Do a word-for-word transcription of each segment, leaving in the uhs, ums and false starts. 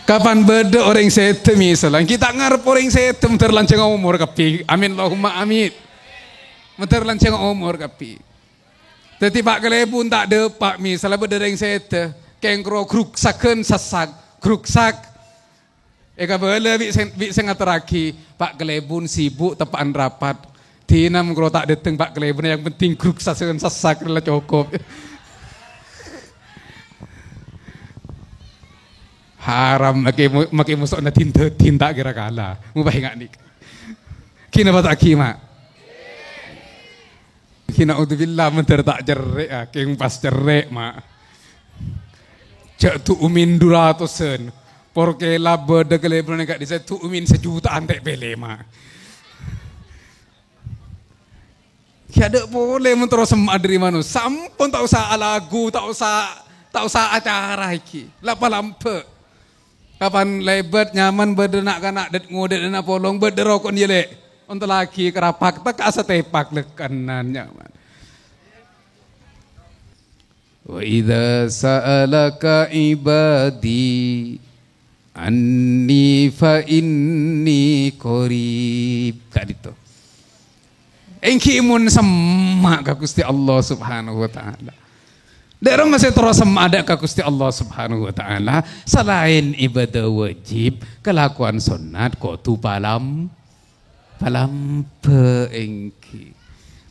Kapan bâdâ orèng sèdhâ misal, ènggi ta' ngarep orèng sèdhâ, mandhâr lanjhâng omor kabbhi. Amin, Allahumma amin. Mandhâr lanjhâng omor kabbhi. Dhâddhi Pa' Kalèbun ta' dâpa' misal bâdâ orèng sèdhâ, kèng kro gruksaghân sassak, gruksak. Èkabâlâ bi' sè, bi' sè ngaterraghi, Pa' Kalèbun sibuk teppa'an rapat. Dina mangkèn ta' dâteng Pa' Kalèbun, yang penting gruksaghân sassak la cokop. Haram, makè mo-, makè moso'na din-dâdin ta' kèra kala. Mobâ enga' nèka. Ghi napa ta' ghi, Ma'? Ghi na'udzubillah, mandhâr ta' cerrè', ah, kèng pas cerrè', Ma'. Jhâ' du'umin du ratosan. Por kèla bâdâ Kalèbun ka'dissa' du'umin sajuta'an ta' pèlè, Ma'. Ghi adâ' polè mon terro semma' dâri manossa. Sampon ta' osa alagu, ta' osa, ta' osa acara ènggi. La palambâ'. Kapan lèbât nyaman bâdâ na'-kana' dât-ngodât ana' polong bâdâ roko'na yâ, Lè'. Ontolaghi karapak tekka' satepak lekkanan nyaman. "Wa idza sa'alaka ibadi anni fa inni qarib." Ka'dinto. Ènggi mon semma' ka Ghustè Allah Subhanahu wa Ta'ala. Dâ' remma sè terro semma' dâ' ka Ghustè Allah Subhanahu wa Ta'ala, salaèn ibadah wajib, kalakowan sonnat kodhu palam-, palambâ' ènggi.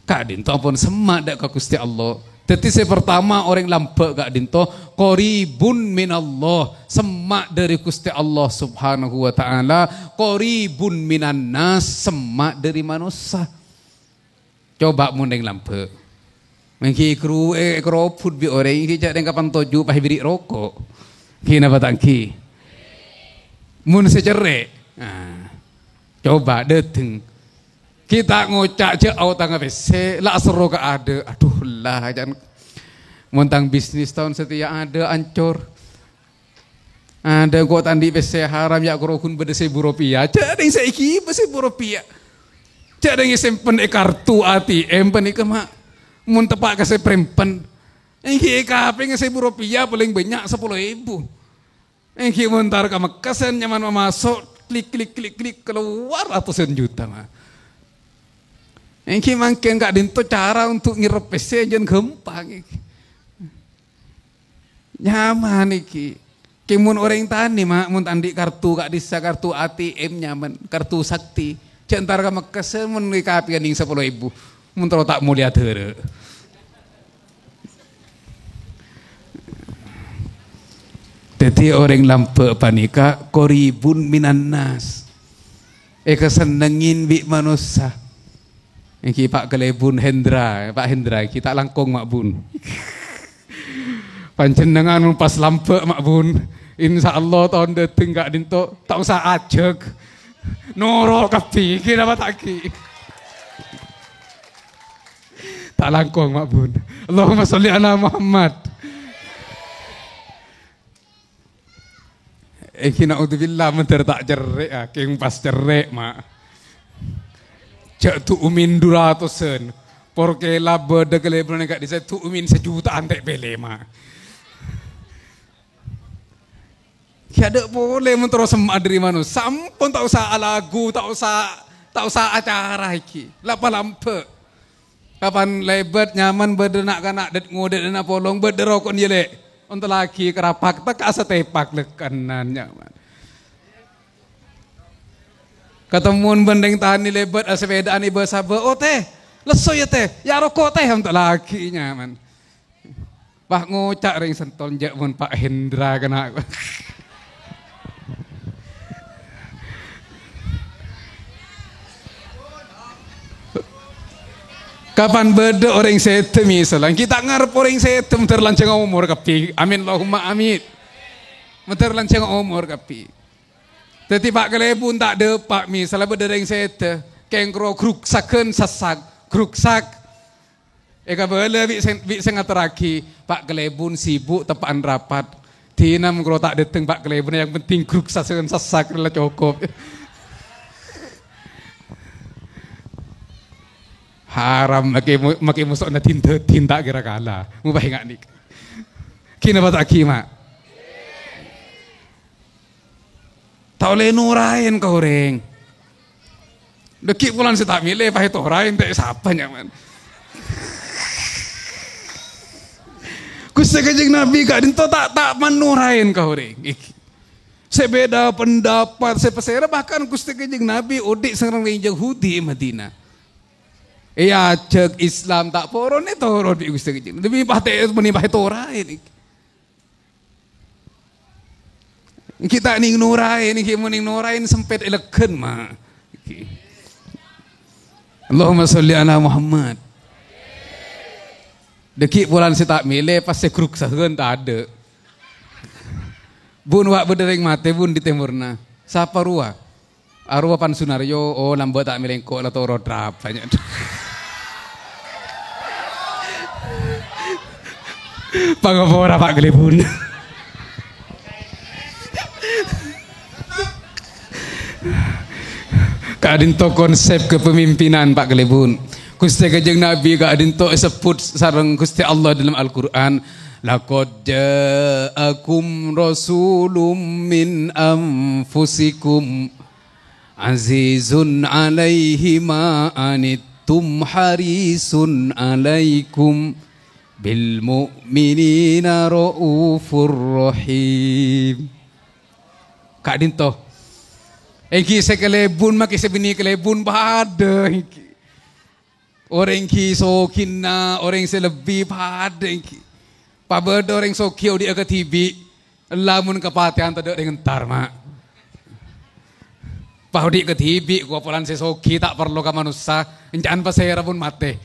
Ka'dinto ampon semma' dâ' ka Ghustè Allah. Dhâddhi sè partama orèng lambâ' ka'dinto, qaribun minallah, semma' dâri Ghustè Allah Subhanahu wa Ta'ala, qaribun minannas, semma' dâri manossa. Coba mon rèng lambâ'. Mènggi kru-, è-, èkarobhut bi' orèng, ènggi jhâ' rèng kapan toju' pas èbèrri' roko'. Ghi napa ta' ghi? Mon sè cerrè'. Nah, coba dâteng. Ghi ta' ngoca' jhâ' aotangnga pèssè, la aserro ka adâ'. Adhu, la, can. Mon tang bisnis taon satèya adâ' ancor. Adâ' engko' ta' andi' pèssè haram, yâ, karo ghun bâdâ sèbu ropèya. Jhâ' rèng sè èghibâ sèbu ropèya. Jhâ' rèng èsempen è kartu A T M panèka, Ma'. Mon teppa' ka sè prèmpen. Ènggi èkapèngnga sèbu ropèya, palèng bânnya' sapolo èbu. Ènggi mon entar ka Mekkasân nyaman mamaso', klik, klik, klik, klik, kalowar atosan juta, Ma'. Ènggi mangkèn ka'dinto cara untuk nyerrep pèssè jhân ghâmpang ènggi. Nyaman ènggi. Kèng mon orèng tanè, Ma', mon ta' andi' kartu ka'dissa, kartu A T M nyaman, kartu sakti. Jhâ' entar ka Mekkasân mon èkapèngnga nèng sapolo èbu. Mon terro ta' molèya dârâ. Dhâddhi orèng lambâ' panèka qaribun minannas. Èkasennengngin bi' manossa. Ènggi Pa' Kalèbun Hendra, Pa' Hendra, ènggi ta' langkong, Ma' Bun. Panjhennengngan mon pas lambâ', Ma' Bun. Insyaallah taon dâteng ka'dinto ta' osa ajhâk. Noro' kabbhi, ghi napa ta' ghi? Ta' langkong, Ma' Bun. Allahumma sholli ala Muhammad. Ènggi na'udzubillah, mandhâr ta' cerrè', ah, kèng pas cerrè', Ma'. Jhâ' du'umin du ratosan. Por kèla bâdâ Kalèbun ka'dissa' du'umin sajuta'an ta' pèlè, Ma'. Ghi adâ' polè mon terro semma' dâri manossa. Sampon ta' osa alagu, ta' osa, ta' osa acara ènggi. La palambâ'. Kapan lèbât nyaman bâdâ na'-kana' dât-ngodât ana' polong bâdâ roko'na yâ, Lè'. Ontolaghi karapak tekka' satepak lekkanan nyaman. Katemmowan bân rèng tanè lèbât asepèda'an è bâ-sabâ', "Oh, Tè, lesso yâ, Tè, yâ roko', Tè," ontolaghi nyaman. Wah, ngoca' rèng sènton jhâ' mon Pa' Hendra kèna. Kapan bâdâ orèng sèdhâ misal, ènggi ta' ngarep orèng sèdhâ, mandhâr lanjhâng omor kabbhi. Amin, Allahumma amin. Mandhâr lanjhâng omor kabbhi. Dhâddhi Pa' Kalèbun ta' dâpa' misal bâdâ orèng sèdhâ, kèng kro gruksaghân sassak, gruksak. Èkabâlâ bi' sè, bi' sè ngaterraghi, Pa' Kalèbun sibuk teppa'an rapat. Dina mangkèn ta' dâteng Pa' Kalèbun, yang penting gruksaghân sassak la cokop. Haram, makè mo-, makè moso'na din-dâdin ta' kèra kala. Mobâ enga' nèka. Ghi napa ta' ghi, Ma'? Ta' ollè noraèn ka orèng. Dhâggi' polana sè ta' mèlè, pas ètoraèn, ta' sapa nyaman. Ghustè Kanjeng Nabi ka'dinto ta', ta' manoraèn ka orèng. Iki. Sè beda pendapat, sè pasèra, bahkan Ghustè Kanjeng Nabi odi' sareng orèng Yahudi è Madinah. Èajhâk Islam ta' poron, ètoron bi' Ghustè Kanjeng Nabi. Pas te-, mènè pas ètoraèn iki. Ènggi ta' nèng noraèn, ènggi mon nèng noraèn sempèt èlèghân, ma'. Ènggi. Allahumma sholli ala Muhammad. Dhâggi' polana sè ta' mèlè, pas sè gruksaghân tadâ'. Bun, wa' bâdâ rèng matè, bun, di tèmorra. Sapa rowa? Arowa Pan Sunaryo, oh, lambâ' ta' mèlè engko' la toro' drapa, nya. Pangapora, Pa' Kalèbun. Ka'dinto konsep kepemimpinan, Pa' Kalèbun. Ghustè Kanjeng Nabi ka'dinto èsebbhut sareng Ghustè Allah dâlem Al-Qur'an, "Laqad ja'akum rasulun min anfusikum." "Azizun alaihi ma anittum harisun alaikum bil mu'minina raufur rahim." Ka'dinto. Ènggi sè kalèbun, makè sè binè' kalèbun padâ ènggi. Orèng ghi' soghina, orèng sè lebbi padâ ènggi. Pabâdâ orèng soghi odi'â kadhibi', ella mon kapatèyan tadâ' orèng entar, ma'. Pas odi' kadhibi', ko' polana sè soghi ta' parlo ka manossa, enca'an pasèra mon matè.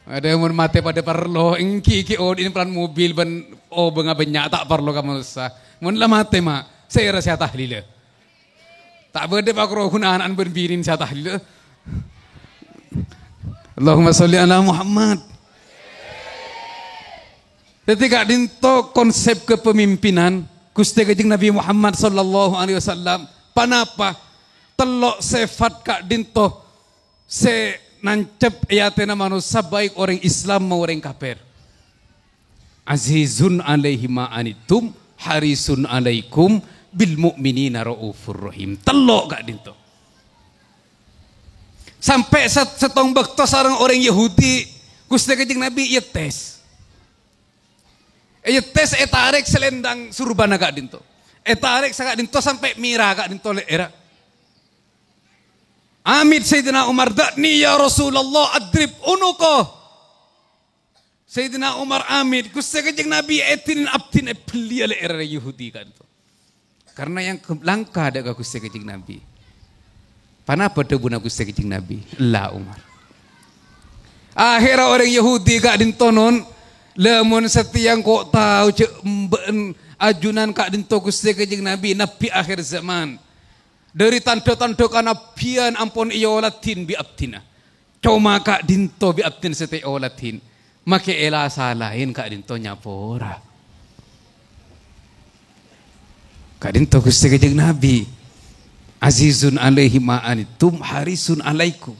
Adâ' mon matè padâ parlo, ènggi ghi' odi'na polana mobil bân obângnga bânnya' ta' parlo ka manossa. Mon la matè, ma', sèra sè atahlila? Ta' bâdâ pakrohun ana'na bân binèna sè atahlila. Allahumma sholli ala Muhammad. Dhâddhi ka'dinto konsep kepemimpinan Ghustè Kanjeng Nabi Muhammad sallallahu alaihi wasallam. Ponapa? Tello' sèfat ka'dinto sè nancep è atèna manossa, baik orèng Islam ma orèng kafir. "Azizun alaihi ma anittum, harisun alaikum bil mu'minina raufur rahim." Tello' ka'dinto. Sampè' sè-, sèttong bâkto sareng orèng Yahudi, Ghustè Kanjeng Nabi èyetès. Èyetès, ètarèk salendhâng surbana ka'dinto. Ètarèk saka'dinto sampè' mèra ka'dinto lè'èrra. Amit Sayyidina Umar, "Da'ni ya Rasulullah, adrib unuqah." Sayyidina Umar amit, "Ghustè Kanjeng Nabi, èdinèn abdhina èbelliyâ lè'èrra Yahudi ka'dinto." Karna yang ke-, langka dâ' ka Ghustè Kanjeng Nabi. Ponapa dhâbuna Ghustè Kanjeng Nabi? Ella Umar. Akhèrra orèng Yahudi ka'dinto non, "Lamon satèya engko' tao jâ' embâ'en ajunan ka'dinto Ghustè Kanjeng Nabi, Nabi akhir zaman. Dâri tandhâ-tandhâ kanabbhiyân ampon èoladhi bi' abdhina. Coma ka'dinto bi' abdhina sè ta' èoladhi. Makè èla-salaèn ka'dinto nyapora." Ka'dinto Ghustè Kanjeng Nabi, "Azizun alaihi ma anittum, harisun alaikum."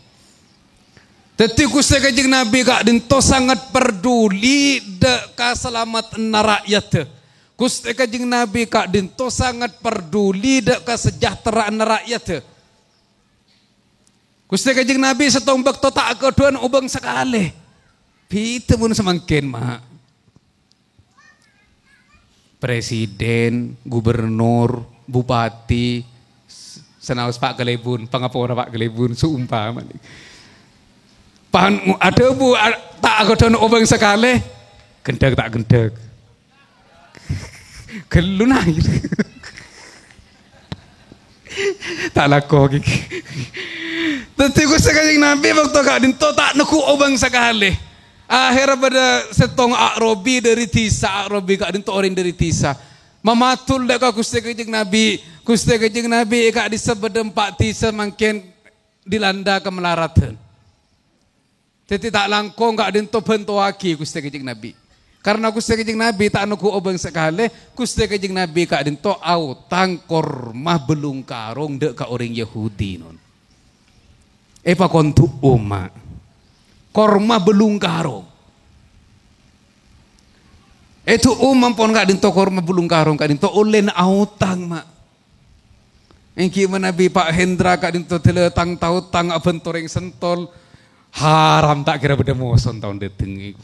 Dhâddhi Ghustè Kanjeng Nabi ka'dinto sanget parduli dâ' kasalameddhânna ra'yadda. Ghustè Kanjeng Nabi ka'dinto sanget parduli dâ' kasejahteraanna ra'yadda. Ghustè Kanjeng Nabi sèttong bâkto ta' aghâdhuwân obâng sakalè. Bhidhâ mon samangkèn, ma'. Presiden, gubernur, bupati, s-, sanaos Pa' Kalèbun, pangapora Pa' Kalèbun, saumpama. Pan-, adhâbu, a-, ta' aghâdhuwân obâng sakalè, ghendhâk ta' ghendhâk. Ghâllu, nah. Ta' lako ghi. Dhâddhi, Ghustè Kanjeng Nabi bâkto ka'dinto ta' neggu' obâng sakalè. Akhèrra bâdâ sèttong A'rabi dâri dhisa, A'rabi ka'dinto orèng dâri dhisa. Mamadul dâ' ka Ghustè Kanjeng Nabi. Ghustè Kanjeng Nabi è ka'dhissa' bâdâ empa' dhisa mangkèn dilanda kamalaradhân. Dhâddhi ta' langkong ka'dinto bhântowaghi Ghustè Kanjeng Nabi. Karna Ghustè Kanjeng Nabi ta' neggu' obâng sakalè, Ghustè Kanjeng Nabi ka'dinto aotang korma bâllung karong dâ' ka orèng Yahudi, non. Èpakon du'um, ma'. Korma bâllung karong. Èdu'um ampon ka'dinto korma bâllung karong ka'dinto ollèna aotang, ma'. Èngghi manabi Pa' Hendra ka'dinto dâlâ tang-taotang abhânto rèng Sentol, haram ta' kèra bâdâ moso taon dâteng.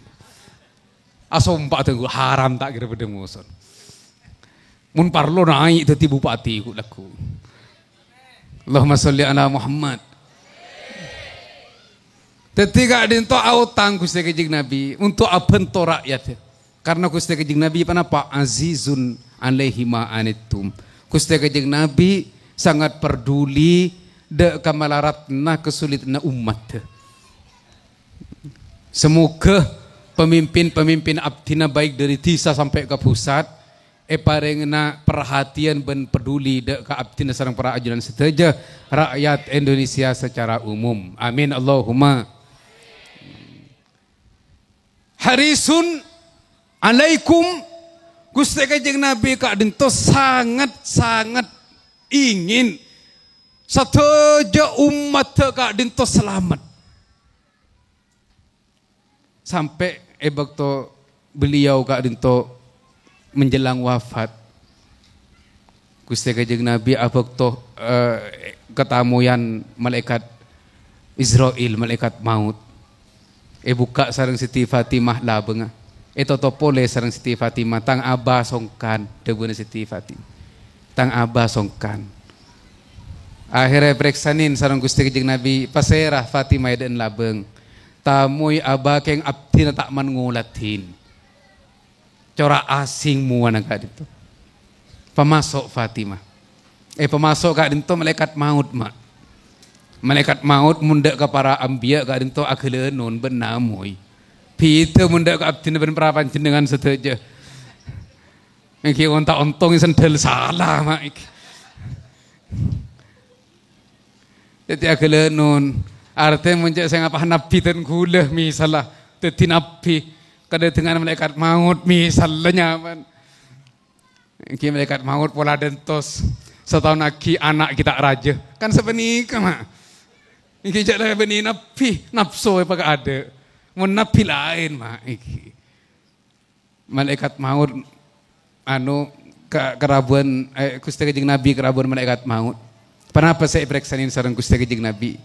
Asompa' dhânggu, haram ta' kèra bâdâ moso. Mon parlo naè' dhâddhi bupati ghu-, lagghu'. Allahumma sholli ala Muhammad. Dhâddhi ka'dinto aotang Ghustè Kanjeng Nabi untuk abhânto ra'yat. Karna Ghustè Kanjeng Nabi ponapa? Azizun alaihi ma anittum. Ghustè Kanjeng Nabi sangat perduli dâ' ka malaratna, kesulitanna ommat. Semoga pemimpin-pemimpin abdhina, baik dari dhisa sampai ka pusat, èparèngana perhatian bân peduli dâ' ka abdhina sareng para ajunan sadhâjâ, rakyat Indonesia secara umum. Amin, Allahumma. Harisun alaikum, Ghustè Kanjeng Nabi ka'dinto sangat-sangat ingin sadhâjâ ommadda ka'dinto salamet. Sampè' è bâkto beliau ka'dinto menjelang wafat, Ghustè Kanjeng Nabi abâkto, eh, katamoyan malaèkat Israil, malaèkat maut. Èbukka' sareng Siti Fatimah labângnga. Ètotop polè sareng Siti Fatimah, "Tang Aba songkan," dhâbuna Siti Fatimah. "Tang Aba songkan." Ahèrra èparèksanè sareng Ghustè Kanjeng Nabi, "Pasèra Fatimah è dâ'en labâng?" "Tamoy Aba, kèng abdhina ta' man-ngoladhin." Cora' asèng mowana ka'dinto. Pamaso' Fatimah. Eh, pamaso' ka'dinto malaèkat maut, Ma'. Malaèkat maut mon dâ' ka para anbiya ka'dinto aghâlânon bân namoy. Bhidhâ mon dâ' ka abdhina bân para panjhennengngan sadhâjâ. Èngghi onta-ontong sendal sala, Ma', èngghi. Dhâddhi aghâlânon. Artè mon cè' sè ngapa nabbhi dân ghulâ, misalla, dhâddhi nabbhi. Kadhâdhângan malaèkat maut, misalla nyaman. Èngghi malaèkat maut pola dântos. Sataon aghi ana' ghi' ta' rajâ. Kan sapanèka, Ma'. Èngghi jhâ' la bânnè nabbhi, napso èpakaadâ'. Mon nabbhi laèn, Ma', èngghi. Malaèkat maut, anu, ka-, karabhuwân, eh, Ghustè Kanjeng Nabi karabhuwân malaèkat maut. Ponapa sè èparèksanè sareng Ghustè Kanjeng Nabi?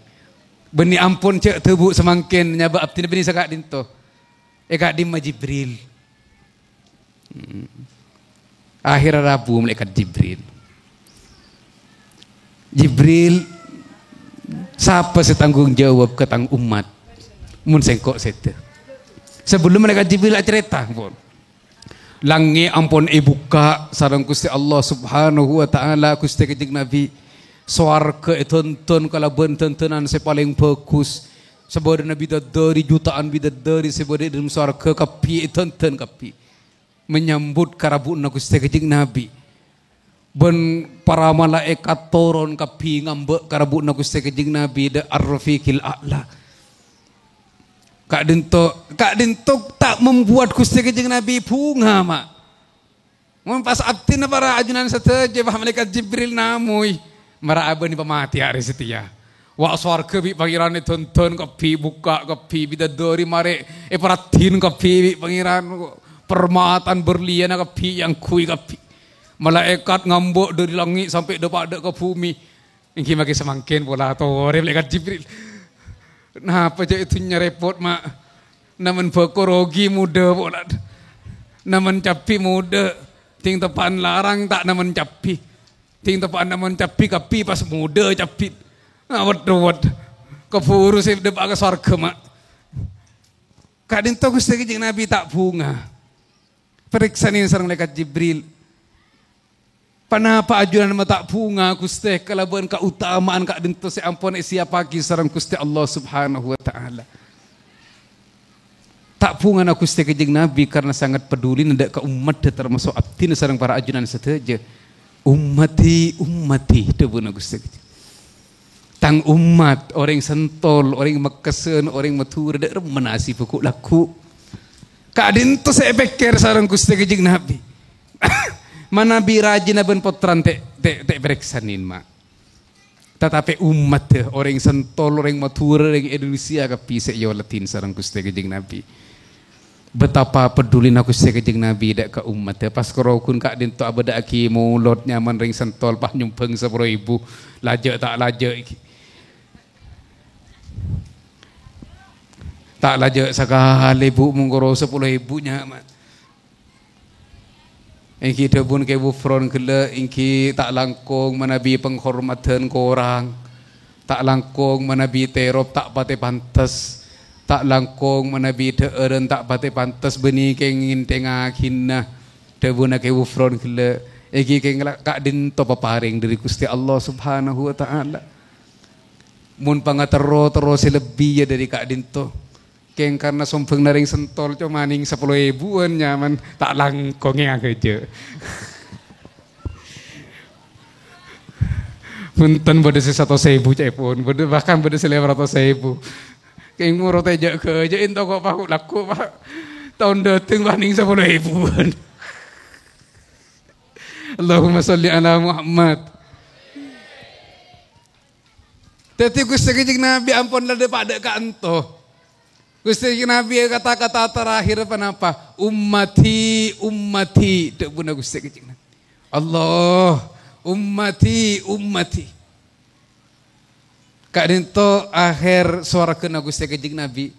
Bânnè ampon jhâ' dhâbu samangkèn, nyabâ' abdhina bânnè saka'dinto. È ka'dimma Jibril? Hmm. Ahèrra rabu malaèkat Jibril. "Jibril, sapa sè tanggung jawab ka tang ommat? Mon sèngko' sèdhâ." Sabellunna malaèkat Jibril acarèta, pon. Langngè' ampon èbukka' sareng Ghustè Allah Subhanahu wa Ta'ala, Ghustè Kanjeng Nabi. Sowarghâ èdhândhân kalabân dhândhânan sè palèng bhâghus. Sabâdhâna bidadari, juta'an bidadari sè bâdâ è dâlem sowarghâ kabbhi èdhândhân kabbhi. Menyambut karabu'na Ghustè Kanjeng Nabi. Bân para malaèkat toron kabbhi ngambâ' karabu'na Ghustè Kanjeng Nabi dâ' Ar-Rafiqil A'la. Ka'dinto, ka'dinto ta' membuat Ghustè Kanjeng Nabi bhunga, Ma'. Mon pas abdhina para ajunan sadhâjâ, pas malaèkat Jibril namoy. Mara abâ' nè pamatè arè satèya. Wa' sowarghâ bi' Pangèran èdhândhân kabbhi, bukka' kabbhi, bidadari marè èparaddhin kabbhi bi' Pangèran. Permataan berlianna kabbhi èangghuy kabbhi. Malaèkat ngambâ' dâri langngè' sampè' dâpa' dâ' ka bhumè. Èngghi makè samangkèn pola torè malaèkat Jibril. Napa jhâ' è dhunnya rèpot, Ma'? Namen bhâko rogi modâ pola. Namen cabbhi modâ. Dhing teppa'an larang ta' namen cabbhi. Dhing teppa'an namen cabbhi, kabbhi pas modâ cabbhi. Ah, wedhu, wedhu. Kabhuru sè dâpa' ka sowarghâ, Ma'. Ka'dinto Ghustè Kanjeng Nabi ta' bhunga. Parèksanè sareng malaèkat Jibril. Ponapa ajunan ma' ta' bhunga, Ghustè, kalabân kaotama'an ka'dinto sè ampon èsiyappaghi sareng Ghustè Allah Subhanahu wa Ta'ala? Ta' bhungana Ghustè Kanjeng Nabi karna sangat pedulina dâ' ka ommadda, tamaso' abdhina sareng para ajunan sadhâjâ. "Ummati, ummati," dhâbuna Ghustè Kanjeng. "Tang ommat, orèng Sentol, orèng Mekkasân, orèng Madhurâ, dâ' remma nasibbhâ ghu-, lagghu'." Ka'dinto sè èpèkkèr sareng Ghustè Kanjeng Nabi. Manabi rajina bân pottrana ta', ta', ta' èparèksanè, Ma'. Tatapè ommadda, orèng Sentol, orèng Madhurâ, orèng Indonesia kabbhi sè èoladhin sareng Ghustè Kanjeng Nabi. Betapa pedulina Ghustè Kanjeng Nabi dâ' ka ommaddhâ. Pas karo ghun ka'dinto abâdâ'aghi molod nyamana rèng Sentol, pas nyombhâng sapolo èbu. Lajâ' ta' lajâ' ghi. Ta' lajâ' sakalè, Bu, mon karo sapolo èbu nyamana. Èngghi dhâbuna Kè Wufron ghellâ', èngghi ta' langkong manabi panghormadhân korang, ta' langkong manabi terop ta' patè pantes, ta' langkong manabi dhâ'ârân ta' patè pantes, bânnè kèngèng ngènthèngaghina. Dhâbuna Kè Wufron ghellâ', èngghi kèng la-, ka'dinto paparèng dâri Ghustè Allah Subhanahu wa Ta'ala. Mon pangaterro terro sè lebbi, iyâ, dâri ka'dinto. Kèng karna sombhângnga rèng Sentol, coma nèng sapolo èbuwân nyamana, ta' langkong è aghâjâ'. Bhunten, bâdâ sè satos èbu ca'èpon, bâdâ, bahkan bâdâ sè lèma ratos èbu. Kèng morot è jâ'-ghâjâ' ènto kok, Pak, lagghu', Pak. Taon dâteng, Pak, nèng sapolo èbuwân. Allahumma sholli ala Muhammad. Dhâddhi Ghustè Kanjeng Nabi ampon la dâpa' dâ' ka'anto. Ghustè Kanjeng Nabi kata-kata terakhir ponapa? "Ummati, ummati," dhâbuna Ghustè Kanjeng Nabi. Allah, ummati, ummati. Ka'dinto akhèr sowarghâna Ghustè Kanjeng Nabi.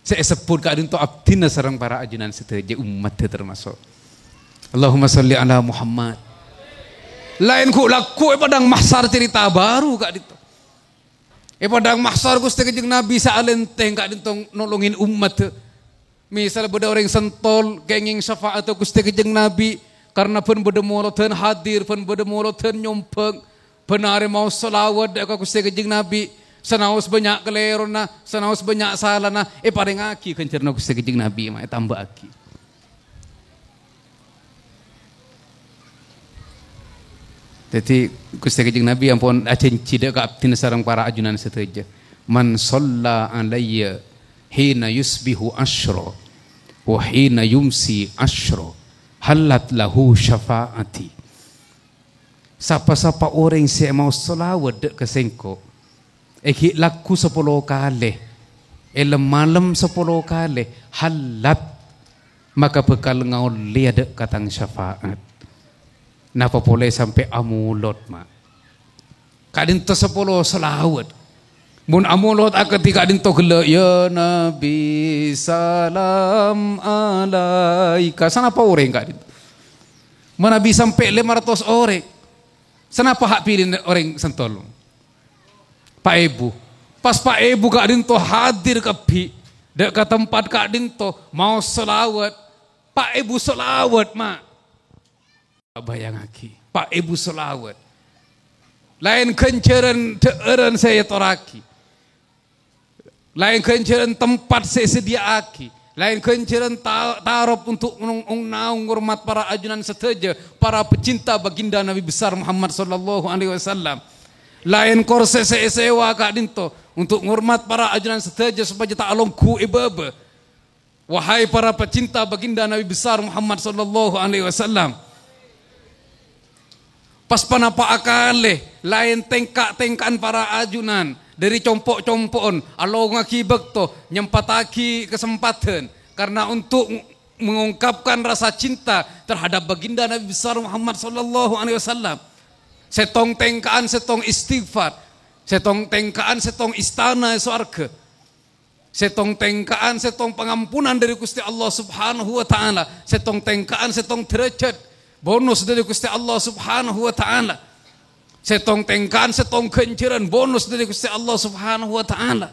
Sè èsebbhut ka'dinto abdhina sareng para ajunan sadhâjâ, ommaddhâ tamaso'. Allahumma sholli ala Muhammad. Laèn ghu'-lagghu' è padang mahsyar, carèta bhâru ka'dinto. È padang mahsyar Ghustè Kanjeng Nabi sè alèntèng ka'dinto nolongè ommaddhâ. Misal bâdâ orèng Sentol kèngèng syafa'atta Ghustè Kanjeng Nabi, karna bân bâdâ molodhân hadir, bân bâdâ molodhân nyombhâng, bân arè maos shalawat dâ' ka Ghustè Kanjeng Nabi, sanaos bânnya' kalèrona, sanaos bânnya' salana, èparèngaghi ghânjhârânna Ghustè Kanjeng Nabi, ma' ètambâ'aghi. Dhâddhi, Ghustè Kanjeng Nabi ampon ajhânjhi dâ' ka abdhina sareng para ajunan sadhâjâ, "Man shalla alayya hina yusbihu asyra, wa hina yumsi asyra, hallat lahu syafa'ati." Pa-sapa orèng sè maos shalawat dâ' ka sèngko', èngghi lagghu' sapolo kalè, è lem-malem sapolo kalè, hallat, maka bhâkal ngaollèya dâ' ka tang syafa'at. Napa polè sampè' amolod, ma'? Ka'dinto sapolo shalawat. Mon amolod akadhi ka'dinto ghellâ', "Ya Nabi, salam alaika." Sanapa orèng ka'dinto? Manabi sampè' lèma ratos orèng. Sanapa ha' pilina orèng Sentol? Pa' èbu. Pas pa' èbu ka'dinto hadir kabbhi dâ' ka tempat ka'dinto, maos shalawat. Pa' èbu shalawat, ma'. Bâjângaghi, pa' èbu shalawat. Laèn ghânjhârân dhâ'ârân sè èyatorraghi. Laèn ghânjhârân tempat sè èsadhiyâ'aghi. Laèn ghânjhârân ta-, tarop untuk nong-, ong-, naong ngormat para ajunan sadhâjâ, para pecinta baginda Nabi besar Muhammad sallallahu alaihi wasallam. Laèn korsè sè èsèwa ka'dinto untuk ngormat para ajunan sadhâjâ sopajâ ta' alongghu è bâbâ. Wahai para pecinta baginda Nabi besar Muhammad sallallahu alaihi wasallam, pas panapa'a kalè laèn tèngka'-tèngka'an para ajunan dhâri compo'-compo'en alongngaghi bâkto, nyempattaghi kasempadhân karna untuk mengungkapkan rasa cinta terhadap baginda Nabi besar Muhammad sallallahu alaihi wasallam. Sèttong tèngka'an sèttong istighfar, sèttong tèngka'an sèttong istana sowarghâ. Sèttong tèngka'an sèttong pangampunan dhâri Ghustè Allah Subhanahu wa Ta'ala, sèttong tèngka'an sèttong dârâjhât bonus dhâri Ghustè Allah Subhanahu wa Ta'ala, sèttong tèngka'an sèttong ghânjhârân bonus dhâri Ghustè Allah Subhanahu wa Ta'ala.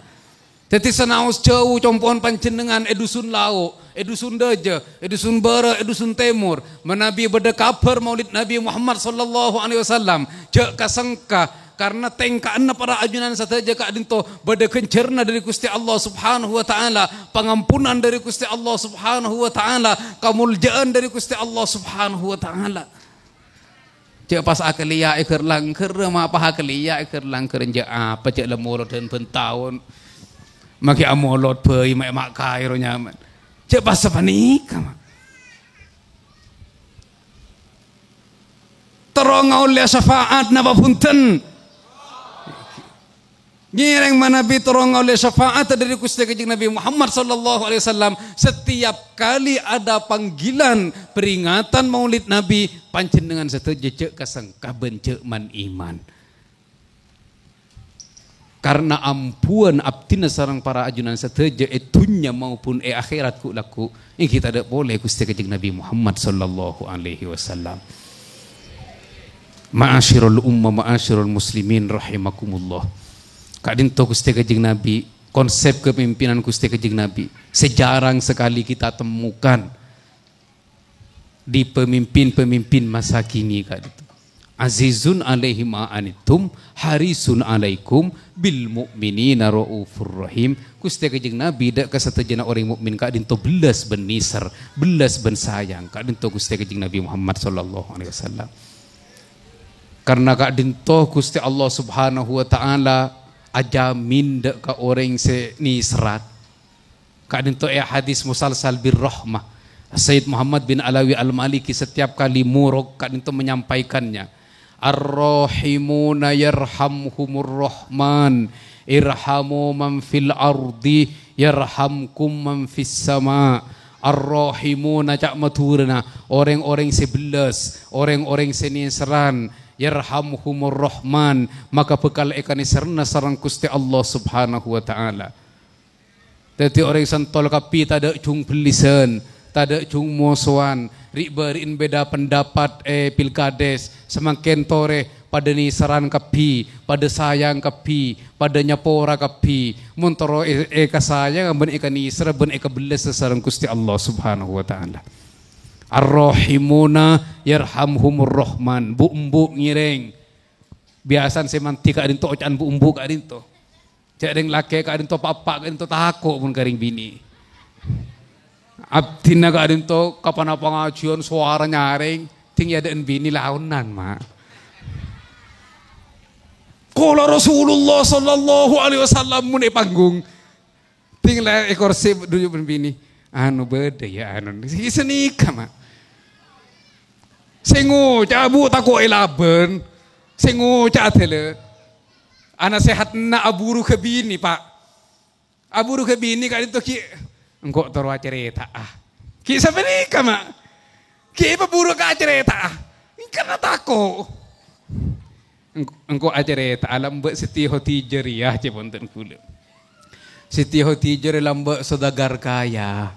Dhâddhi, sanaos jhâu compo'en panjhennengngan è Dusun Lao', è Dusun Dâjâ, è Dusun Bârâ', è Dusun Tèmor, manabi bâdâ kabhâr Maulid Nabi Muhammad sallallahu alaihi wasallam, jhâ' ka-sengka, karna tèngka'anna para ajunan sadhâjâ ka'dinto bâdâ ghânjhârânna dhâri Ghustè Allah Subhanahu wa Ta'ala, pangampunan dhâri Ghustè Allah Subhanahu wa Ta'ala, kamoljâ'ân dhâri Ghustè Allah Subhanahu wa Ta'ala. Jhâ' pas akaliya' è ghâr-langghâr, ma' pas akaliya' è ghâr-langghâr, jhâ' apa, jhâ' la molodhân bân taon. Maghi amolod bhâi, ma', ma' kaèro nyaman. Jhâ' pas sapanèka, ma'. Terro ngaollè syafaat napa bhunten? Ngèrèng manabi terro ngaollè syafaat dhâri Ghustè Kanjeng Nabi Muhammad sallallahu alaihi wasallam. Setiap kali ada panggilan peringatan Maulid Nabi, panjhennengngan sadhâjâ jhâ' kasengka bân jhâ' man-iman. Karna ambuwân abdhina sareng para ajunan sadhâjâ è dhunnya maupun è akhèrat ghu'-lagghu' èngghi tadâ' polè Ghustè Kanjeng Nabi Muhammad sallallahu alaihi wasallam. Ma'asyiral ummah, ma'asyiral muslimin rahimakumullah. Ka'dinto Ghustè Kanjeng Nabi, konsep kepemimpinan Ghustè Kanjeng Nabi sè jarang sekali kita temukan di pemimpin-pemimpin masa kini ka'dinto. Azizun alaihi ma anittum, harisun alaikum bil mu'minina raufur rahim. Ghustè Kanjeng Nabi dâ' ka sadhâjâna orèng mukmin ka'dinto bellas bân nèser, bellas bân sayang. Ka'dinto Ghustè Kanjeng Nabi Muhammad sallallahu alaihi wasallam. Karna ka'dinto Ghustè Allah Subhanahu wa Ta'ala ajamin dâ' ka orèng sè nèserran. Ka'dinto è hadis musalsal bir rahmah, Sayyid Muhammad bin Alawi Al-Maliki setiap kali morok ka'dinto menyampaikannya, "Ar-rahimuna yarhamhumur rahman, irhamu man fil ardi, yarhamkum man fis sama." Ar-rahimuna, ca' Madhurâna, orèng-orèng sè bellas, orèng-orèng sè nèserran, yarhamhumur rahman, maka bhâkal èkanèserrana sareng Ghustè Allah Subhanahu wa Ta'ala. Dhâddhi orèng santol kabbhi tadâ' jhung bellisan, tadâ' jhung mosowan, ri'-bâri'en bhidhâ pendapat è pilkades, samangkèn torè padâ nèserran kabbhi, padâ sayang kabbhi, padâ nyapora kabbhi, mon terro è-, èkasayangnga bân èkanèserra bân èkabellasa sareng Ghustè Allah Subhanahu wa Ta'ala. Ar-rahimuna yarhamhumur rahman, bu'-embu' ngèrèng. Biyasana sè mandhi ka'dinto oca'an bu'-embu' ka'dinto. Jhâ' rèng lakè' ka'dinto, pa'-eppa' ka'dinto tako' mon ka rèng binè'. Abdhina ka'dinto kapan pangajiyân sowara nyarèng, dhing è adâ'na binè' laonan, Ma'. Qala Rasulullah sallallahu alaihi wasallam mon è panggung. Dhing la è korsè duyung bân binè'. Anu bâdâ ya anu. Sè sanèka, Ma'. Sè ngoca' bu' tako' èlabân. Sè ngoca' adhâlâ. Ana sehatna aburu ka binè, Pa'. Aburu ka binè ka'dinto ghi' engko' terro acarèta'a. Ghi' sapanèka, Ma'. Ghi' paburu ka acarèta'a. Engkana tako'. Engko', engko' acarèta'a lambâ' Siti Khadijah rèya, cè' bhunten kaulâ. Siti Khadijah rè lambâ' sodagar kaya.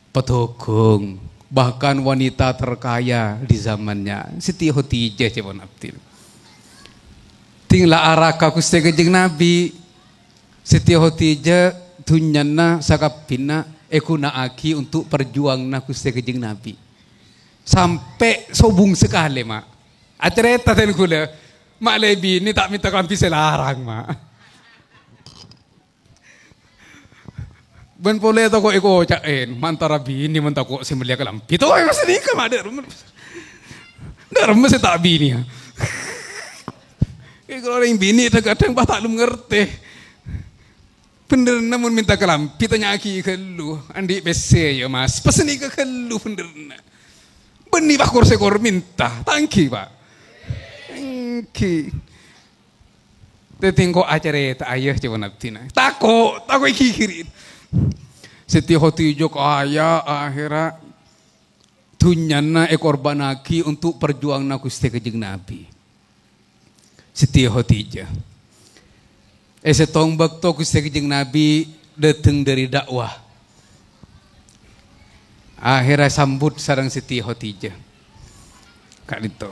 Padhâghâng, bahkan wanita terkaya di zamannya, Siti Khadijah, cè' pon abdhina. Dhing la araka Ghustè Kanjeng Nabi, Siti Khadijah dhunnyana sakabbhina èghuna'aghi untuk perjuanganna Ghustè Kanjeng Nabi. Sampè' sobung sakalè, Ma'. Acarèta dhân kaulâ, ma' lè binè ta' mènta kalambhi sè larang, Ma'. Bân polè tako' èkoca'è, mantara binè mon tako' sè mellèya kalambhi. Toh, mas nèka, Ma', dâ' remma. Dâ' remma sè ta' binè, ya. È, kalau orèng binè kadhâng-kadhâng pas ta' lem ngartè. Bhendherrâ mon mènta kalambhi, tanya'aghi ghâllu. Andi' pèssè, ya, Mas? Pas nèka ghâllu bhendherrâ. Bânnè pas kor-sèkor mènta. Ta' ènggi, Pa'? Ènggi. Dhâddhi engko' acarèta'a, yâ, cè' pon abdhina. Tako', tako' èghighiri. Siti Khadijah kaya, akhèrra dhunnyana èkorbhânnaghi untuk perjuanganna Ghustè Kanjeng Nabi. Siti Khadijah. È sèttong bâkto Ghustè Kanjeng Nabi dâteng dâri da'wah. Akhèrra sambut sareng Siti Khadijah. Ka'dinto.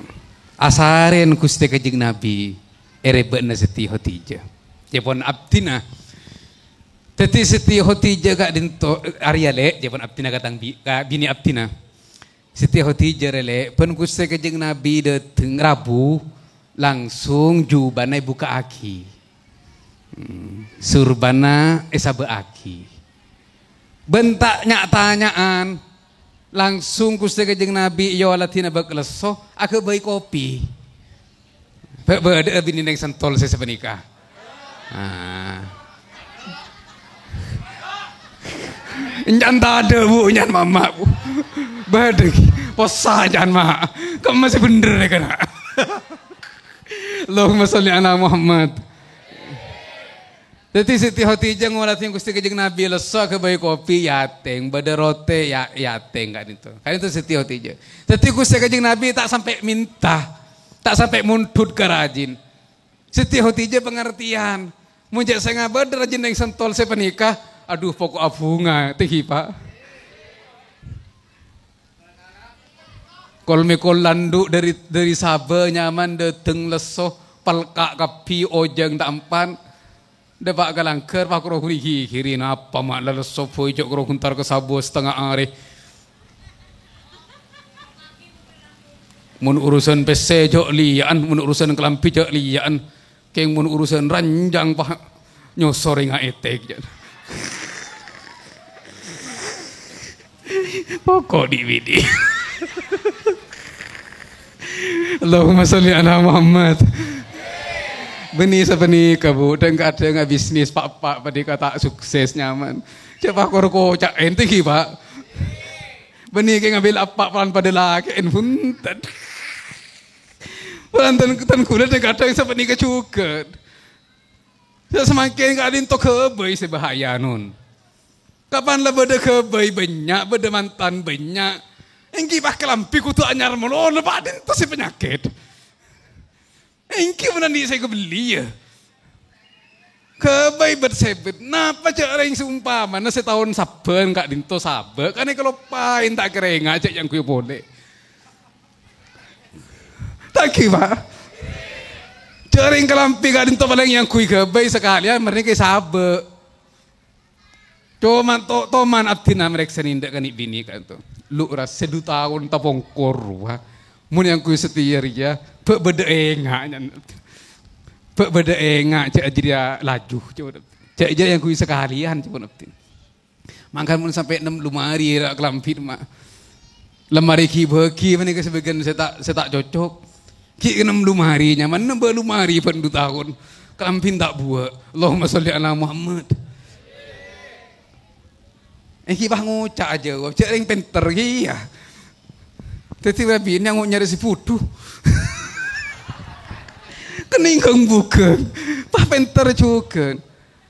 Asarèn Ghustè Kanjeng Nabi è rèbâ'na Siti Khadijah. Cè' pon abdhina. Dhâddhi Siti Khadijah ka'dinto, arèya, Lè', cè' pon abdhina ka tang bi-, ka binè abdhina. Siti Khadijah rè, Lè', bân Ghustè Kanjeng Nabi dâteng rabu, langsung jubana èbuka'aghi. Hmm, surbana èsabâ'âghi. Bân ta' nya'-tanya'an, langsung Ghustè Kanjeng Nabi èyoladhi nabâk lesso, aghâbây kopi. Bâ-, bâdâ'â binè neng sentol sè sapanèka. Ah. Èncan tadâ', Bu, èncan mama', Bu. Bâdâ ghi. Possa èncan, Ma'. Kemma sè bhendher nèka, Na'. Allahumma sholli ala Muhammad. Dhâddhi Siti Khadijah ngolatè Ghustè Kanjeng Nabi lesso aghâbây kopi, èatèng, bâdâ rotè, ya, èatèng ka'dinto. Ka'dinto Siti Khadijah. Dhâddhi Ghustè Kanjeng Nabi ta' sampè' mènta, ta' sampè' mondhut ka rajina. Siti Khadijah pangartèyan. Mon jhâ' sè ngabâdâ rajina neng sentol sè panèka, adhu, poko' abhunga, tèngghi, Pa'. Kol-mèkol landhu' dâri, dâri Saba nyaman dâteng lesso, palka' kabbhi, ojhân ta' empan. Dâpa' ka langghâr, pas karo ghuri-ghighiri, napa ma' la lesso bhâi jhâ' karo ghuntar ka Saba satengnga arè. Mon urusan pèssè jhâ' liya'an, mon urusan kalambhi jhâ' liya'an. Kèng mon urusan ranjang, Pa', nyoso rèng ètèk, jâ'. Poko' dhi'-bidhi'. Allahumma sholli ala Muhammad. Bânnè sapanèka, Bu, dhâng-kadhâng abisnis pa'-pa' panèka ta' sukses nyaman. Jhâ' pakor koca' ènte ghi, Pa'. Bânnè kèng ngambil apa' polana padâ lakè'en, bhunten. Polana tan, tan ghulâ dhâng-kadhâng sapanèka jhughân. Sè samangkèn ka'dinto ghâbây sè bahaya, non. Kapan la bâdâ ghâbây bânnya', bâdâ mantan bânnya', èngghi pas kalambhi kodhu anyar malolo, ka'dinto sè panyakèt. Èngghi mon andi' sè èkabelli, yâ. Ghâbây bât-sèbât. Napa jhâ' rèng seumpamana sè taon sabbhân ka'dinto sabâ', kan èkaloppaè ta' kèra enga' jhâ' èyangghuy polè. Ta' ghi, Pa'? Jhâ' rèng kalambhi ka'dinto palèng èyangghuy ghâbây sakalèyan marèna kè sabâ'. Coma to-, toman abdhina marèksanè dâ' kanè' binè ka'dinto. Lu ras sè du taon tapongkor rowa. Mon èyangghuy satèya rèya, bâ' bâdâ enga', nyan. Bâ' bâdâ enga' jhâ' jârèya laju, coma. Jhâ' jârèya èyangghuy sakalèyan, coma abdhina. Mangkana mon sampè' nem lumari ra' kalambhina, ma'. Lemari ghi-bâghi panèka sabâgiyân sè ta', sè ta' cocok. Ghi' nem lumari nyaman, nembâ lumari bân du taon. Kalambhina ta' buwâ'. Allahumma sholli ala Muhammad. Èngghi pas ngoca' ajâwâb, jhâ' rèng pènter kèya. Dhâddhi, wâ, binè' ngo' nyarè sè budhu. Kenning ghâng-bhughâng. Pas pènter jhughân.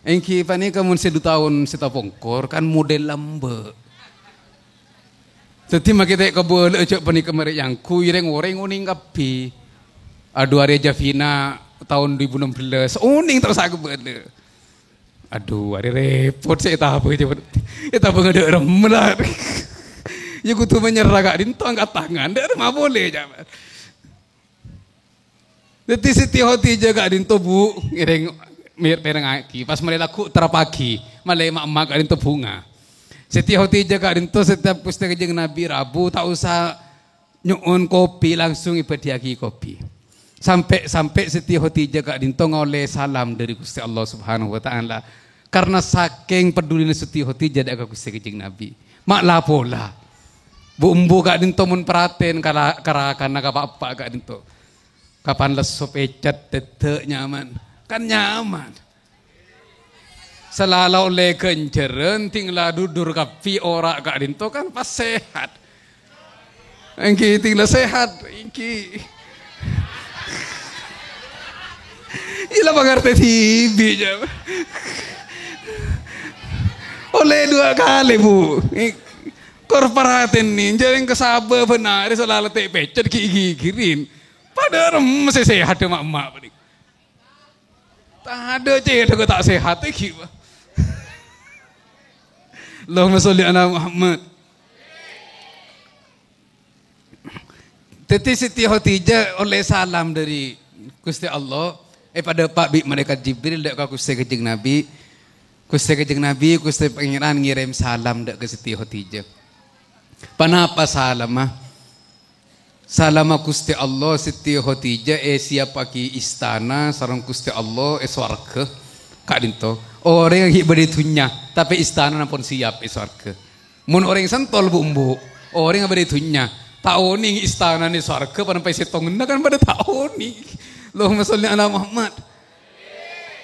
Èngghi panèka mon sè du taon sè tapongkor kan model lambâ'. Dhâddhi makè ta' kabâlâ'â jhâ' panèka marè èyangghuy rèng-orèng onèng kabbhi. Adhu, arè Javina taon du èbu ennem bellâs, onèng terros ta' kabâlâ. Adhu, arè rèpot sè ètabâng, coba. Ètabâng adâ' remmel, la. Yâ kodhu manyerra ka'dinto angkat tangan, dâ' remma polè, coba. Dhâddhi Siti Khadijah ka'dinto, Bu, ngèrèng mir-, pèrengngaghi, pas malè lagghu' terrapaghi, malè ma'-emma' ka'dinto bhunga. Siti Khadijah ka'dinto setiap Ghustè Kanjeng Nabi rabu, ta' osa nyo'on kopi, langsung èbâdhiyâghi kopi. Sampè'-sampè' Siti Khadijah ka'dinto ngaollè salam dâri Ghustè Allah Subhanahu wa Ta'ala. Karna sakèng pedulina Siti Khadijah dâ' ka Ghustè Kanjeng Nabi. Ma' la-pola. Bu'-embu' ka'dinto mon paratèn ka la-, ka rakanna ka pa'-eppa' ka'dinto. Kapan lesso pècet, dâddhâ' nyaman. Kan nyaman. Sè la ollè ghânjhârân, tèng la dudur kabbhi ora' ka'dinto kan pas sehat. Èngghi tèng la sehat, èngghi. Iyâ la pangartè dhibi', jâ. Ollè duwâ' kalè, Bu. Kor paratènè, jhâ' rèng ka sabâ' bân arè sè la lètè' pècet ghi'-ghighirèn. Padâ remma sè sehat, ma'-emma' panèka. Tadâ' cè' dâgga' ta' sehat, èngghi, Pa'. Allahumma sholli ala Muhammad. Dhâddhi Siti Khadijah ollè salam dâri Ghustè Allah, èpadâpa' bi' Malaèkat Jibril dâ' ka Ghustè Kanjeng Nabi. Ghustè Kanjeng Nabi, Ghustè Pangèran ngèrèm salam dâ' ka Siti Khadijah. Ponapa salamma? Salamma Ghustè Allah, Siti Khadijah èsiyappaghi istana sareng Ghustè Allah è sowarghâ ka'dinto. Orèng ghi' bâdâ è dhunnya, tapè istanana pon siyap è sowarghâ. Mon orèng santol bu'-embu', orèng bâdâ è dhunnya, ta' onèng istanana è sowarghâ ponapa è sèttongnga kan padâ ta' onèng. Allahumma sholli ala Muhammad.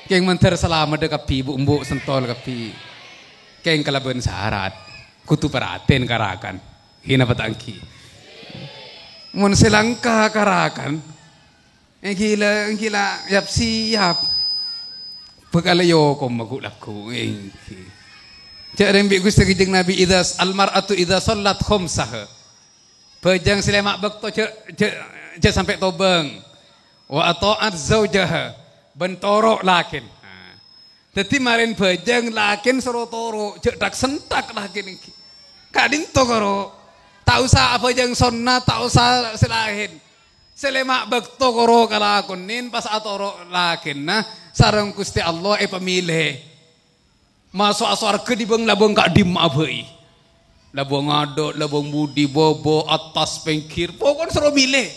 Kèng mandhâr salameddhâ kabbhi, bu'-embu' santol kabbhi. Kèng kalabân sarat, kodhu paratèn ka rakan. Ghi napa ta' èngghi? Mon sè langka ka rakan, èngghi la, èngghi la yap-siyap. Bhâkal èokoma ghu-, lagghu', èngghi. Jhâ' rèng bi' Ghustè Kanjeng Nabi, "Idza s-, al-mar'atu idza shallat khamsaha." Bhâjâng sè lèma' bâkto jhâ', jhâ', jhâ' sampè' tobâng. "Wa atha'at zaujaha," bân toro' lakèn. Nah. Dhâddhi marèn bhâjâng lakèn soro toro', jhâ' thak-senthak lakèn èngghi. Ka'dinto karo. Ta' osa abhâjâng sonnat, ta' osa sè laèn. Sè lèma' bâkto karo kalakonèn pas atoro' lakènna sareng Ghustè Allah èpamilè. Maso'a sowarghâ dhibâng-labâng ka'dimma'a bhâi. Labâng adâ', labâng budi, bâbâ, attas, pèngghir. Pokokna soro milè.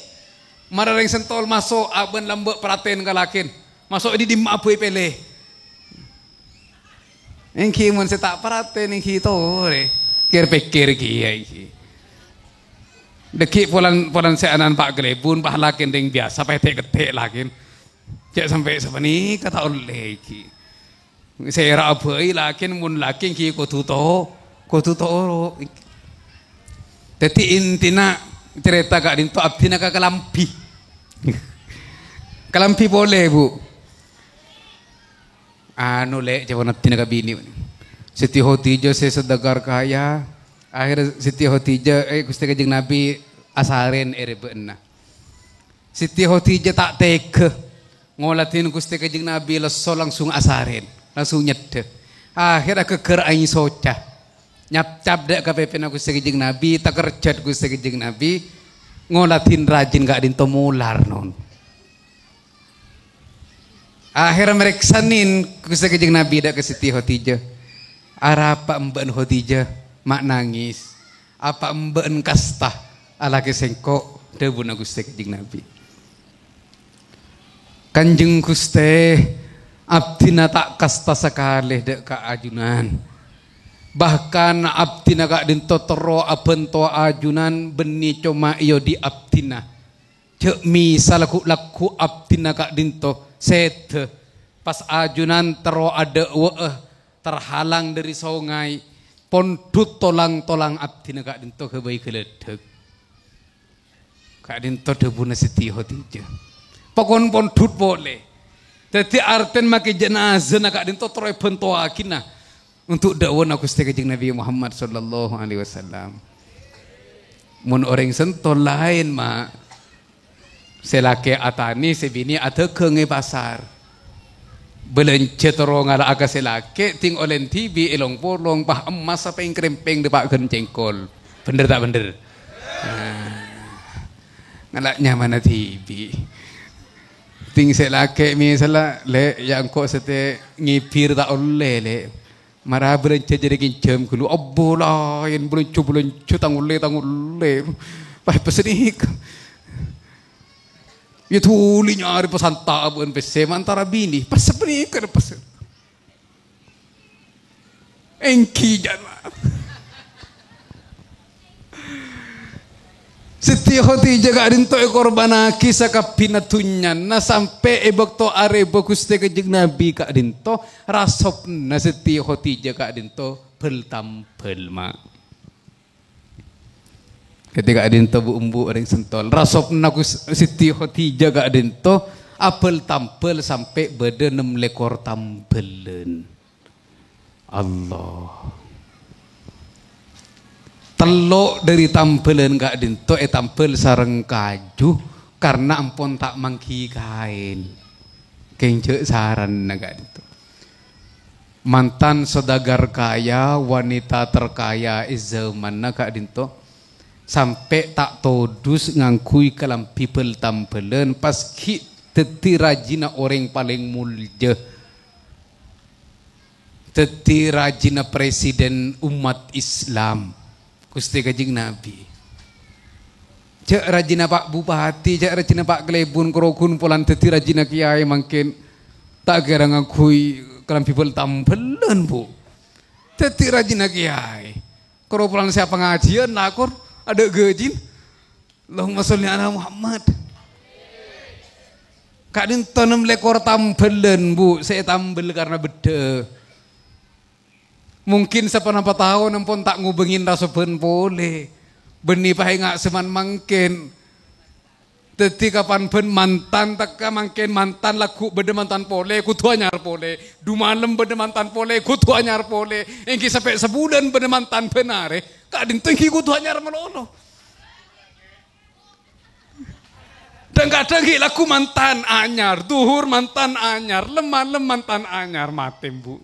Mara rèng sèntol maso' abân lambâ' parhatèn ka lakèn. Maso' è dhimma'a bhâi pèlè. Èngghi mon sè ta' parhatèn èngghi torè. Kèr-pèkkèr kèya èngghi. Dhâggi' polana, polana sè ana'na Pa' Kalèbun, pa' lakèn rèng biyasa, pa' ètè'-kètè' lakèn. Jhâ' sampè' sapanèka ta' ollè èngghi. Sè èra' abhâi lakèn, mon lakèn ghi' kodhu to-, kodhu toro'. Dhâddhi intina carèta ka'dinto abdhina ka kalambhi. Kalambhi polè, Bu. Anu, Lè', ca'èpon abdhina ka binè'. Siti Khadijah sè saudagar kaya. Akhèr Siti Khadijah, eh, Ghustè Kanjeng Nabi asarèn è rèbâ'na. Siti Khadijah ta' tegghâ. Ngoladhin Ghustè Kanjeng Nabi lesso langsung asarèn, langsung nyeddhâ. Akhèr aghâgghâr aèng soca. Nyapcap dâ' ka pèpèna Ghustè Kanjeng Nabi, takerjhât Ghustè Kanjeng Nabi, ngoladhin rajin ka'dinto molar, non. Akhèr marèksanè Ghustè Kanjeng Nabi dâ' ka Siti Khadijah. "Arapa embâ'na Khadijah ma' nangès? Apa embâ'na kasta alakè sèngko'?" dhâbuna Ghustè Kanjeng Nabi. "Kanjeng Ghustè, abdhina ta' kasta sakalè dâ' ka ajunan. Bahkan abdhina ka'dinto terro abhântowa ajunan bânnè coma è odi' abdhina. Jhâ' mèsalla ghu-, lagghu' abdhina ka'dinto sèdhâ, pas ajunan terro adâ'wâ'â, terhalang dâri songay, pondhut tolang-tolang abdhina ka'dinto ghâbây ghâlâdhâk." Ka'dinto dhâbuna Siti Khadijah. Pokon pondhut polè. Dhâddhi artèna makè jenazana ka'dinto terro èbhântowaghi, nah, untuk dâ'wâna Ghustè Kanjeng Nabi Muhammad sallallahu alaihi wasallam. Mon orèng sèntol laèn, Ma'. Sè lakè atanè, sè binè' adhâghâng è pasar. Bâlânjhâ terro ngala'a ka sè lakè, ding olèn dhibi' è long-polong, pa' emmas sapèng-krèmpèng dâpa' ghân cèngkol. Bhender ta' bhender? Nah, ngala' nyamana dhibi'. Ding sè lakè mèsalla, "Lè', ya' engko' satèya ngibir ta' ollè, Lè'." Mara bâlânjhâ jârèya kènjhâm ghâllu. Abbo laèn bâlânjhâ-bâlânjhâ tang ollè, tang ollè. Pas pèssèna. Ya dhuli nyarè pasanta' bân pèssè mantara binè. Pas sapanèka pas. Èngghi jhâ'. Siti Khadijah ka'dinto èkorbhânnaghi sakabbhina dhunnyana sampè' è bâkto arèbâ Ghustè Kanjeng Nabi ka'dinto, rasobna Siti Khadijah ka'dinto bhâl-tambhâl, Ma'. Kadhi ka'dinto bu-, embu' orèng sèntol. Rasobna Gus-, Siti Khadijah ka'dinto abhâl-tambhâl sampè' bâdâ nem lèkor tambhâlân. Allah. Tello' dâri tambhâlân ka'dinto ètambhâl sareng kaju karna ampon ta' mangghi kaèn. Kèng jhâ' saranna ka'dinto. Mantan saudagar kaya, wanita terkaya è zamanna ka'dinto, sampè' ta' todus ngangghuy kalambhi bhâl-tambhâlân, pas ghi' dhâddhi rajina orèng palèng molja. Dhâddhi rajina presiden ommat Islam, Ghustè Kanjeng Nabi. Jhâ' rajina Pa' Bupati, jhâ' rajina Pa' Kalèbun, karo ghun polana dhâddhi rajina kèyaè mangkèn ta' kèra ngangghuy kalambhi bhâl-tambhâlân, Bu. Dhâddhi rajina kèyaè. Karo polana sè apangajiyân lakor, adâ' ghâjina. Allahumma sholli ala Muhammad. Ka'dinto nem lèkor tambhâlân, Bu, sè ètambhâl karna beddhâ. Mungkin saponapa taon ampon ta' ngobângè rasobhân polè. Bânnè paènga' sè man-, mangkèn. Dhâddhi kapan bân mantan tekka mangkèn mantan lagghu' bâdâ mantan polè, kodhu anyar polè. Dumalem bâdâ mantan polè, kodhu anyar polè. Èngghi sampè' sabulân bâdâ mantan bân arè, ka'dinto èngghi kodhu anyar malolo. Dhâng-kadhâng ghi' lagghu' mantan anyar, dhuhur mantan anyar, lem-malem mantan anyar, matè, Bu.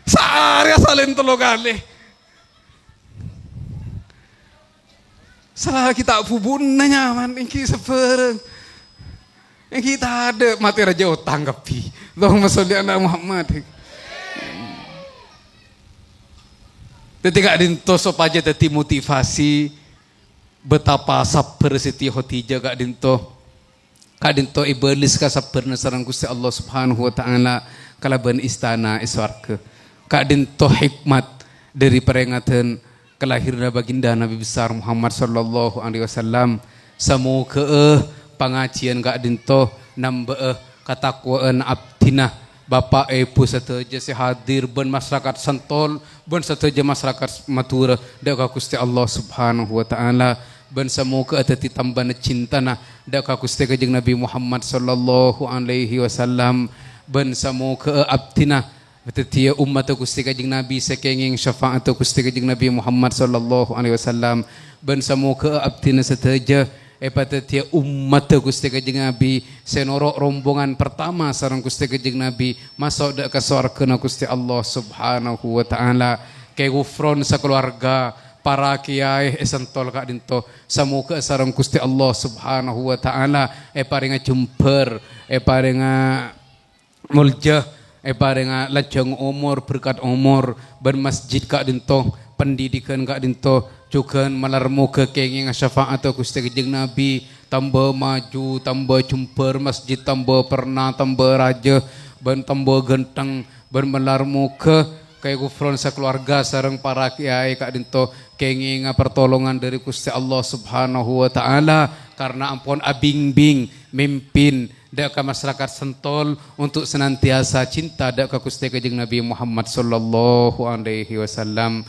Saarè salèn tello kalè. Salagi ta' bubuna nyaman, èngghi sabhârâng. Èngghi tadâ' matè rajâ otang kabbhi. Allahumma sholli ala Muhammad. Dhâddhi ka'dinto sopajâ dhâddhi motivasi betapa sabbhâr Siti Khadijah ka'dinto. Ka'dinto èbâlis kasabbhârânna sareng Ghustè Allah Subhanahu wa Ta'ala kalabân istana è sowarghâ. Ka'dinto hikmat dhâri parèngaddhân kalahiranna Baginda Nabi Besar Muhammad sallallahu alaihi wasallam. Samoghâ'â pangajiyân ka'dinto nambâ'â katakwa'an abdhina, bapa' èbhu sadhâjâ sè hadir bân masarakat Santol, bân sadhâjâ masarakat Madhurâ dhâ' ka Ghustè Allah Subhanahu wa Ta'ala. Bân samoghâ'â dhâddhi tambâna cintana dhâ' ka Ghustè Kanjeng Nabi Muhammad sallallahu alaihi wasallam. Bân samoghâ'â abdhina èpadhâddhiyâ ummatta Ghustè Kanjeng Nabi sè kèngèng syafa'atta Ghustè Kanjeng Nabi Muhammad sallallahu alaihi wasallam. Bân samoghâ'â abdhina sadhâjâ èpadhâddhiyâ ummatta Ghustè Kanjeng Nabi sè noro' rombongan pertama sareng Ghustè Kanjeng Nabi maso' dhâ' ka sowarghâna Ghustè Allah Subhanahu wa Ta'ala. Kè Ghufron sakalowarga, para kèyaè è Santol ka'dinto, samoghâ'â sareng Ghustè Allah Subhanahu wa Ta'ala èparènga jembhâr, èparènga molja, èparènga lanjhâng omor, berkat omor, bân masjid ka'dinto, pendidikan ka'dinto, jhughân malar moghâ kèngènga syafa'atta Ghustè Kanjeng Nabi, tambâ maju, tambâ jembhâr, masjid tambâ perna, tambâ rajâ, bân tambâ ghântheng, bân malar moghâ Kè Ghufron sakalowarga sareng para kèyaè ka'dinto kèngènga pertolongan dhâri Ghustè Allah Subhanahu wa Ta'ala, karna ampon abimbing, mimpin dhâ' ka masarakat Santol untuk senantiasa cinta dhâ' ka Ghustè Kanjeng Nabi Muhammad sallallahu alaihi wasallam.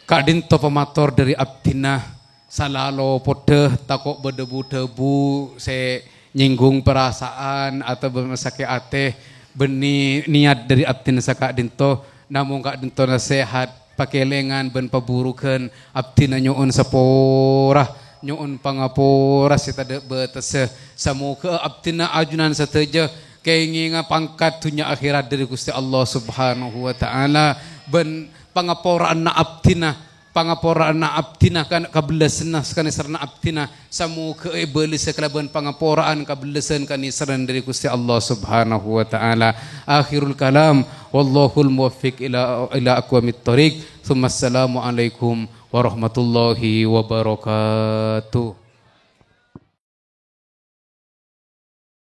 Ka'dinto pamator dhâri abdhina, salalo poddhâ tako' bâdâ bu-dhâbu sè nyènggung parasaan atabâ masakè' atè, bânnè niyat dhâri abdhina saka'dinto, namong ka'dinto nasèhat, pakèlèngan bân paburughân, abdhina nyo'on sapora, nyo'on pangapora sè tadâ' bâtessa. Samoghâ abdhina ajunan sadhâjâ kèngènga pangkat dhunnya akhèrat dhâri Ghustè Allah Subhanahu wa Ta'ala, bân pangapora'anna abdhina, pangapora'anna abdhina kan-, kabellasânna sakanèserranna abdhina, samoghâ èbâlessa kalabân pangapora'an kabellasân kanèserran dhâri Ghustè Allah Subhanahu wa Ta'ala. Akhirul kalam, wallahul muwaffiq ila, ila aqwamit thoriq. Tsummassalamualaikum warahmatullahi wabarakatuh.